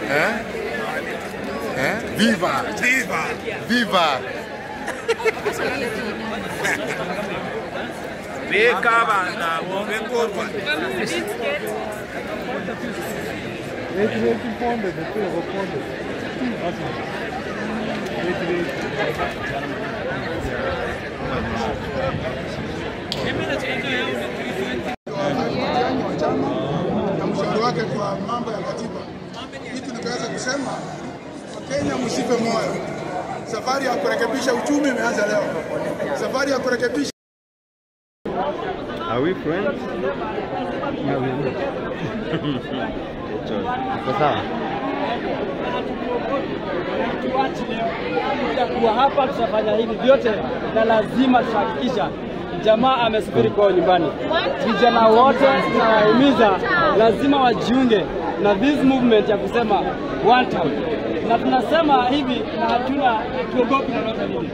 Eh? Eh? Viva! Viva! Viva! Na mshauri wake kwa mambo ya katiba. Kitu nikaweza kusema, Wakenya msife moyo. Safari ya kurekebisha uchumi imeanza leo. Safari ya kurekebisha. Are we friends? No, we are not. Sawa. Kuwa hapa tutafanya hivi vyote na lazima tutahakikisha jamaa amesafiri kwao nyumbani. Vijana wote tunawahimiza lazima wajiunge na this movement ya kusema one town. Na tunasema hivi na hatuna tuogopi lolote lile.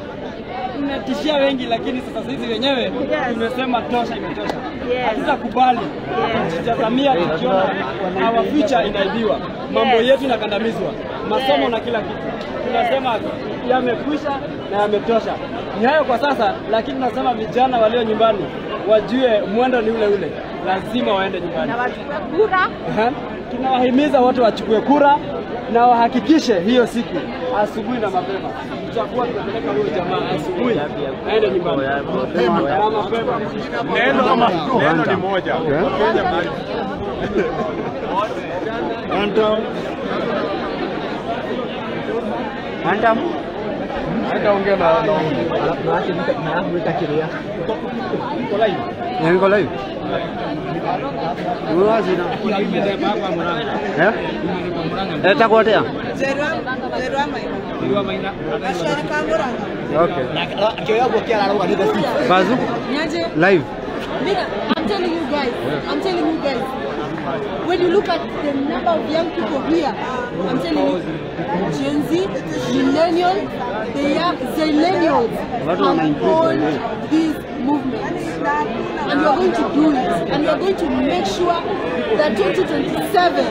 Tunatishia wengi lakini sasa sisi wenyewe tumesema tosha, imetosha. Hatutakubali kujitazamia tukiona our future inaibiwa, mambo yetu inakandamizwa, masomo na kila kitu. Tunasema yamekwisha na yametosha. Ni hayo kwa sasa, lakini tunasema vijana walio nyumbani wajue mwendo ni ule ule, lazima waende nyumbani na wachukue kura. Tunawahimiza wote wachukue kura na wahakikishe hiyo siku asubuhi na mapema tutakuwa tunapeleka huyo jamaa asubuhi aende nyumbani na mapema. Neno ni moja. Kenya bali. Antam. Hata na niko live. Eh? Takuatea. Okay. Bazu? Live. I'm telling you guys, I'm telling you guys, when you look at the number of young people here, I'm telling you, Gen Z, millennials, they are millennials have owned this movement. And we are going to do it. And we are going to make sure that 2027,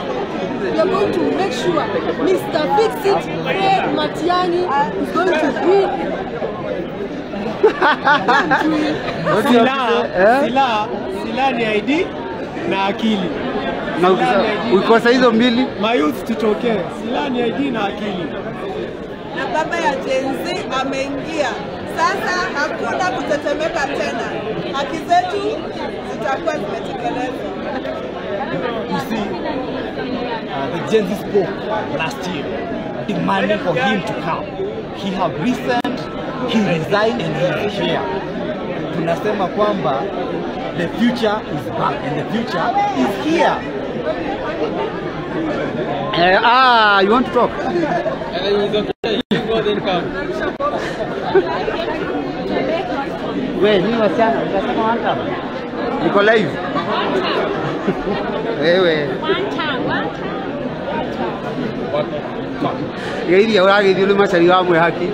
we are going to make sure Mr. Fix-It, Fred Matiang'i, is going to win. Silaha ni ID na akili. Na ukikosa hizo mbili, mayouth tutokee. Silaha ni ID na akili. Na baba ya Gen Z ameingia. Sasa hakuna kutetemeka tena. Haki zetu zitakuwa zimetekelezwa. You see, the Gen Z spoke last year, demanding for him to come. He have listened, he resigned and he is here. Tunasema kwamba the future is back and the future is here. You want to talk? It's okay. You go then come. We, ni wasichana, unasema one time. Niko live. Wewe. One time, one time. Geithia ũragĩthio nĩ macari wa mwĩhaki.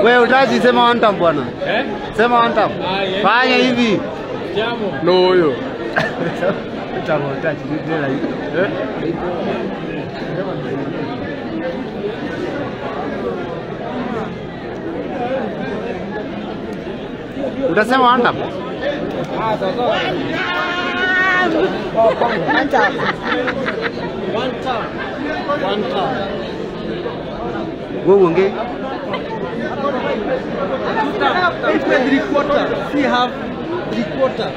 Wewe utaji sema one time bwana. Eh? Sema one time. Fanya hivi. Jambo. No huyo. Utaji ndio live. Eh? Utasema one time. One time. One time. One time. Wewe uongee. Si half, three quarter.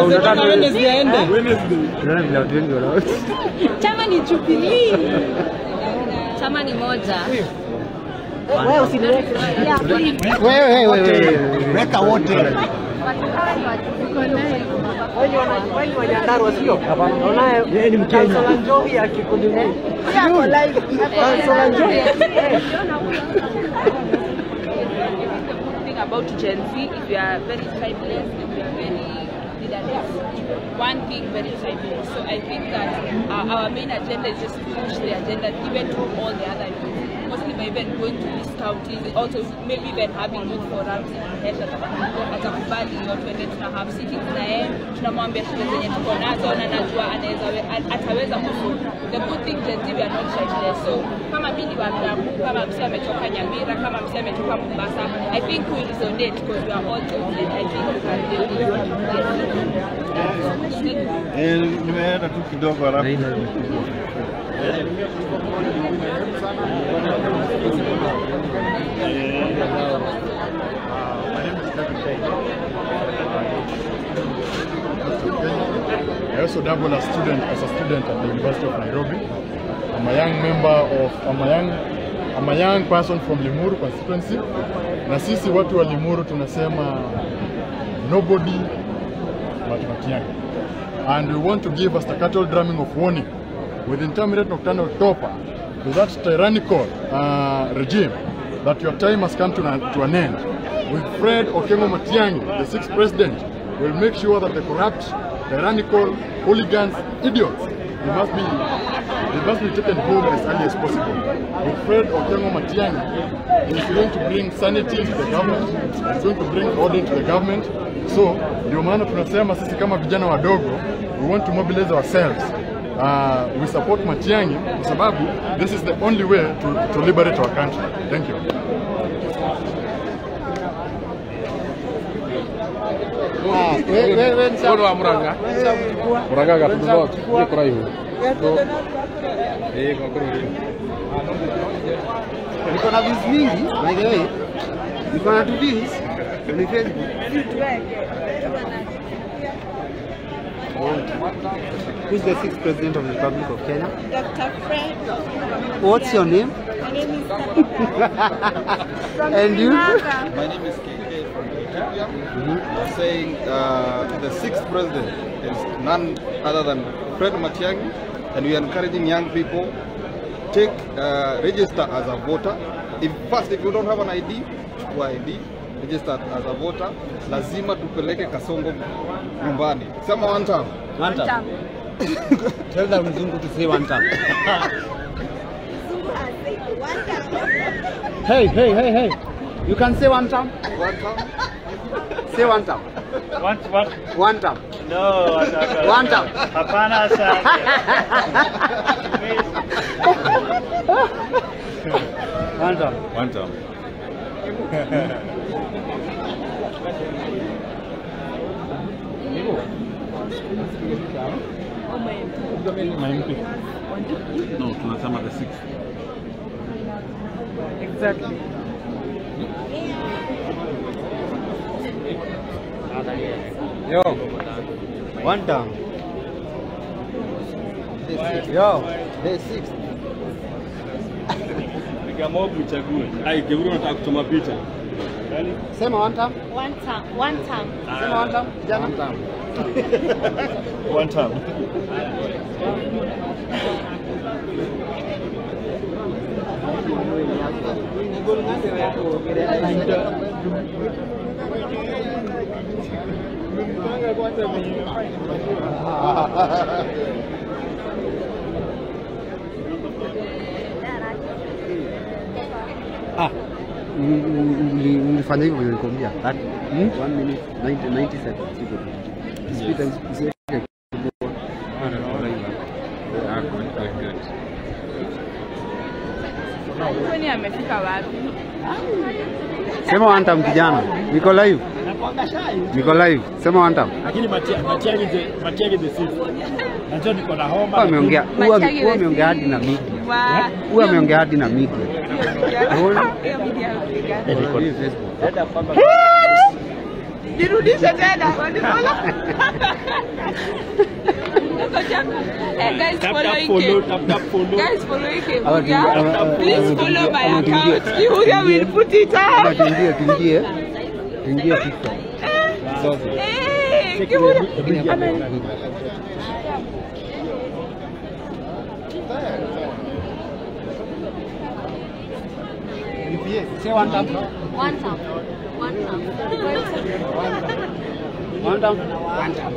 Unataka Wednesday aende? Wednesday. Unaona vile watu wengi wana. Chama ni Jubilee. Chama ni moja. Wewe usiniweke. Wewe wewe. Weka wote. Yeye ni Mkenya. Thing about Gen Z is we are very tribeless and we are very leaderless. One thing, very tribeless. So I think that our main agenda is just to push the agenda even to all the other youth. mostly by even going to these counties, also maybe even having youth forums in Hesha, atakubali hiyo, tuende tuna have sittings na yeye, tunamwambia shida zenye tuko nazo na najua anaweza ataweza kusolve. The good thing, Gen Z, we are not tribeless. So kama mimi ni wa Kiambu, kama msee ametoka Nyamira, kama msee ametoka Mombasa, I think we resonate because we are all Gen Z. I think we can do it. Yes. Nimeenda tu kidogo alafu. My name is Kevin. I also double as a student at the University of Nairobi. I'm a young member of I'm a young person from Limuru constituency. Na sisi watu wa Limuru tunasema nobody but Matiang'i. And we want to give a staccato drumming of warning with intermittent nocturnal torpor to that tyrannical regime that your time has come to an end. With Fred Okengo Matiang'i, the sixth president, will make sure that the corrupt, tyrannical, hooligans, idiots, they must be taken home as early as possible. With Fred Okengo Matiang'i, he is going to bring sanity to the government, he is going to bring order to the government. So, ndio maana tunasema sisi kama vijana wadogo, we want to mobilize ourselves. We support Matiang'i kwa sababu this is the only way to liberate our country. Thank you. Niko na views mingi, by the way. Niko na 2 views ni Facebook. Who's the sixth president of the Republic of Kenya? Dr. Fred. What's your name? My name is Tabitha. And you? My name is KK from Ethiopia. I'm saying the sixth president is none other than Fred Matiang'i, and we are encouraging young people take register as a voter. If you don't have an ID, chukua ID, register as a voter. Lazima tupeleke Kasongo nyumbani. Sema one time. One time. Tell the Mzungu to say one time. Mzungu has said one time. Hey, hey, hey, hey. You can say one time. One time. Say one time. One, what? One time. No. One time. Hapana sana. One time. One time. No, tunasema the sixth. Exactly. Yo, one time. Yo, day 6. Nikaamua mchague. Ai, Gebru nataka kuchoma picha. Sema one time. One time. One time. Sema one time. Kijana. One time. One time. Ah, ulifanya hivyo nilikwambia. 1 minute 90 seconds. Speed. Kwani amefika wapi? Sema one time kijana. Niko live. Niko live. Sema one time. Lakini Matiang'i the sixth. Najua niko na homa. Ameongea. Huwa ameongea hadi na media. Huwa ameongea hadi na media. Nirudishe tena. Hey guys, follow. Tap, follow. Guys, follow Kihuria. Please follow my account. Kihuria will put it up. Tuingie TikTok. Hey, Kihuria. Say one time. One time. One time. One time. One time.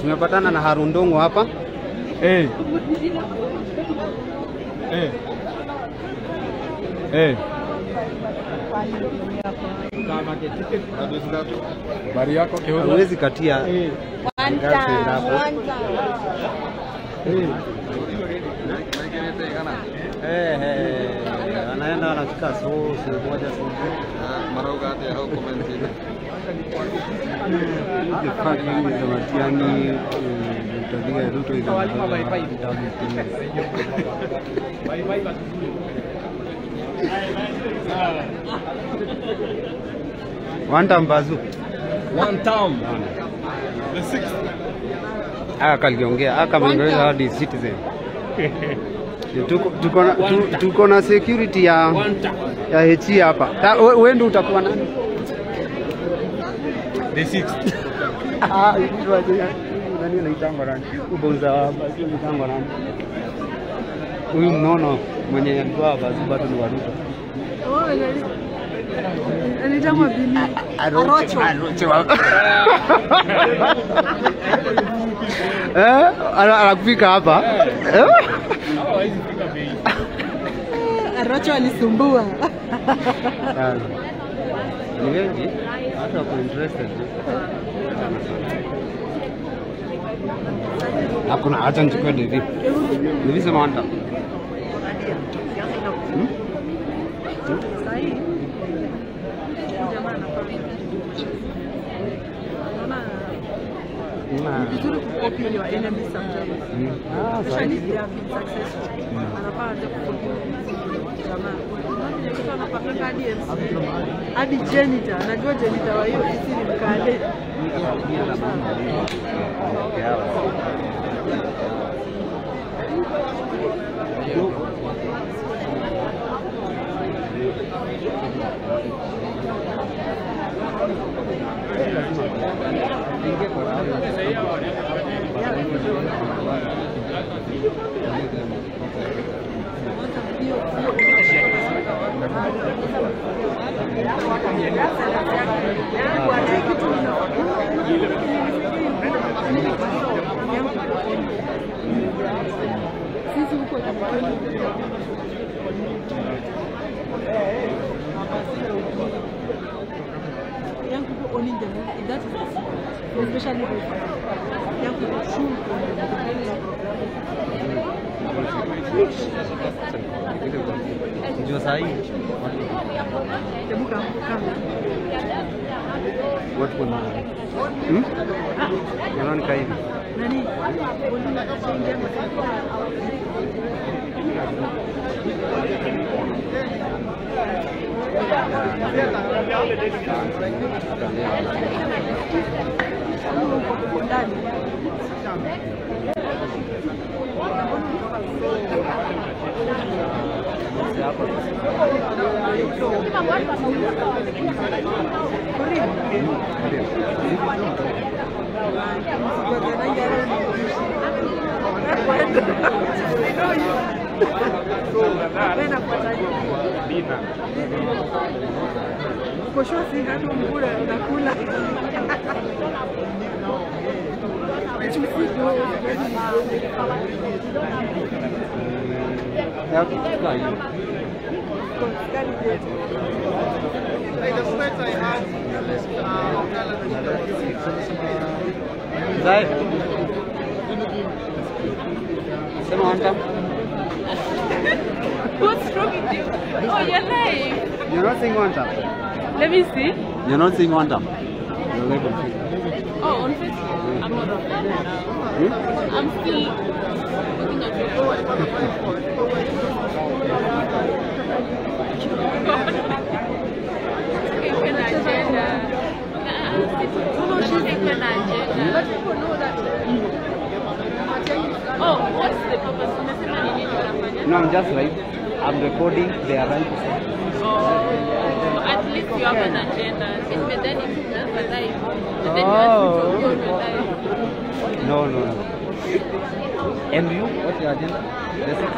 Tumepatana na Harundongo hapa. Eh. Eh. Eh. Habari yako Kihura? Huwezi katia. One time, one time. Eh eh, anaenda anachukua sosi moja sosi. Marauga hao comment. The fact is Matiang'i Mutavia Ruto is one time Bazu. One time. The sixth. Aka kaliongea hadi Citizen. Tuko na security ya HE hapa. Wewe ndio utakuwa nani? The sixth. Ah, nani anaitangwa nani? Ubonza basi anaitangwa nani? Huyu mnono mwenye alikuwa Bazu bado ni wa Ruto. Oh, nani? Anaitangwa Bili. Arocho. Arocho. Eh, anakufika hapa. Eh? Arocho alisumbua. Ni wengi hata wako interested. Hakuna, acha nichukue Devi. Devi sema one time. Vizuri kucopy your enemies sometimes. Especially if they have been successful. Anafaa aanze kucopy jamaa. Mtu anapakanga hadi MC, hadi janitor, anajua janitor wa hiyo ofisi ni mkale. Young people owning the movement, that is the secret, especially with young people should own the movement. Watu wana wanaoneka hivi. Nani? What's wrong with you? Oh, you're live. You're not saying one time. Let me see. You're not saying one time. You're live on Facebook. Oh, on Facebook? I'm not on Facebook now. I'm still looking at your phone. But people know that. Oh, what's the purpose? No, I'm just live. I'm recording the arrival. Oh, at least you have an agenda. But then it's not live. But then you have to talk your life. No, no, no. And you, what's your agenda? The sixth.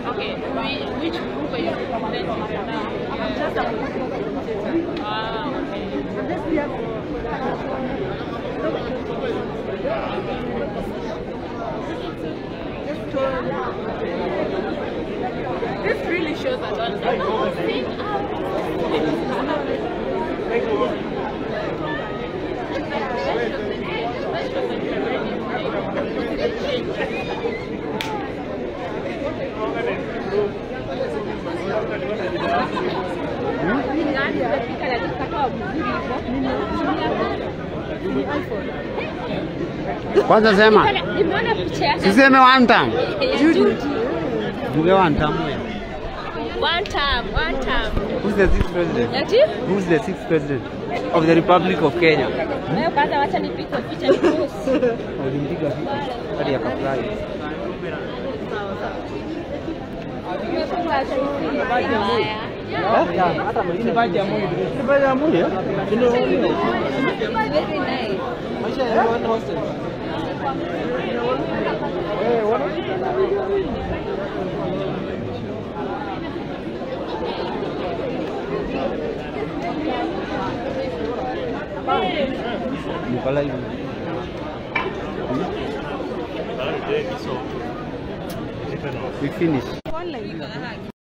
Okay, which group are you representing now? I'm just a political commentator. Ah, okay. I'm just here for just to This really shows a lot. Like, Kwanza sema. Siseme one time. Juge one time. One time, one time. Who's the sixth president? Ati? Who's the sixth president of the Republic of Kenya? Wewe kwanza wacha nipige picha nipost. Ulimpiga vipi? Hadi akafurahi. Very nice. Niko live. We finish. Online.